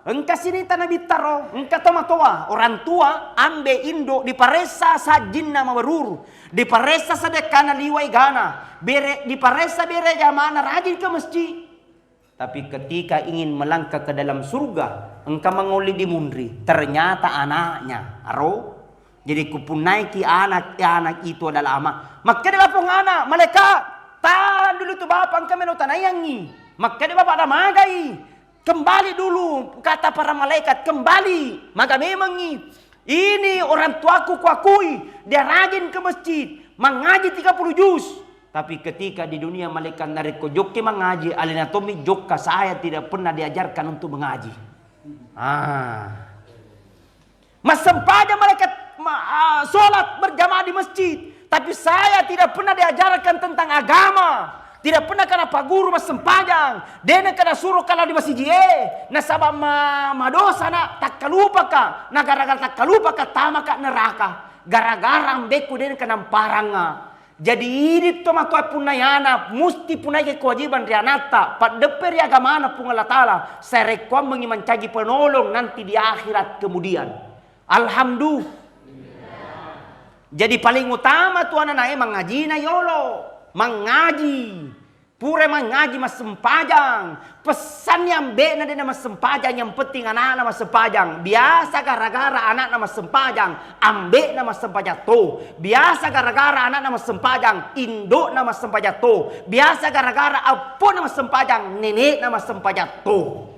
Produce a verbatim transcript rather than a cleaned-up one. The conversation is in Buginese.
Engka sinita nabittaro, engka tomatoa, orang tua, ambe, indo, diparessa sajinna mabaruru, diparessa sedekkana liwa egana, bere, diparessa bere agamana, rajin ke masjid. Tapi ketika ingin melangkah ke dalam surga, engka mangolli di munri, ternyata anaknya, aro. Jadi kupunnaiki anak, anak itu adalah ama. Makkeda bapong anak, malaikat, tahan dulu tu bapak, engka melo tanaiangi. Makkeda bapak, namagai. Kembali dulu, kata para malaikat, kembali. Maga memangi. Ini orang tuaku kuakui, dia rajin ke masjid, mengaji tiga puluh juz. Tapi ketika di dunia malaikat narekko jokki mengaji, alena tommi jokka, saya tidak pernah diajarkan untuk mengaji. Ah. Massempajang malaikat, ma-, ah, sholat berjamaah di masjid. Tapi saya tidak pernah diajarkan tentang agama. Tidak pernah kana paguru massempajang. Dena kana suruh kalau di masjid, eh. Nasaba ma-, madosa na takkalupaka. Na gara-gara takkalupaka tamaka neraka. Gara-gara ambeku dena kana paranga. Jadi, idi tomatoa punnayana, musti punaiki kewajiban ri anatta, paddeppe ri agamana Puang Allah Ta'ala, sarekkuammengi mancaji penolong nanti di akhirat kemudian. Alhamdulillah. Jadi, paling utama tu ananae mangajina yolo, mangaji. Pura mangaji massempajang, Pesanni ambe'na de' namassempajang, yang penting anakna massempajang. Biasa gara-gara anakna massempajang, ambe'na massempajang to. Biasa gara-gara anakna massempajang, indo'na massempajang to. Biasa gara-gara eppo'na massempajang, nene'na massempajang to.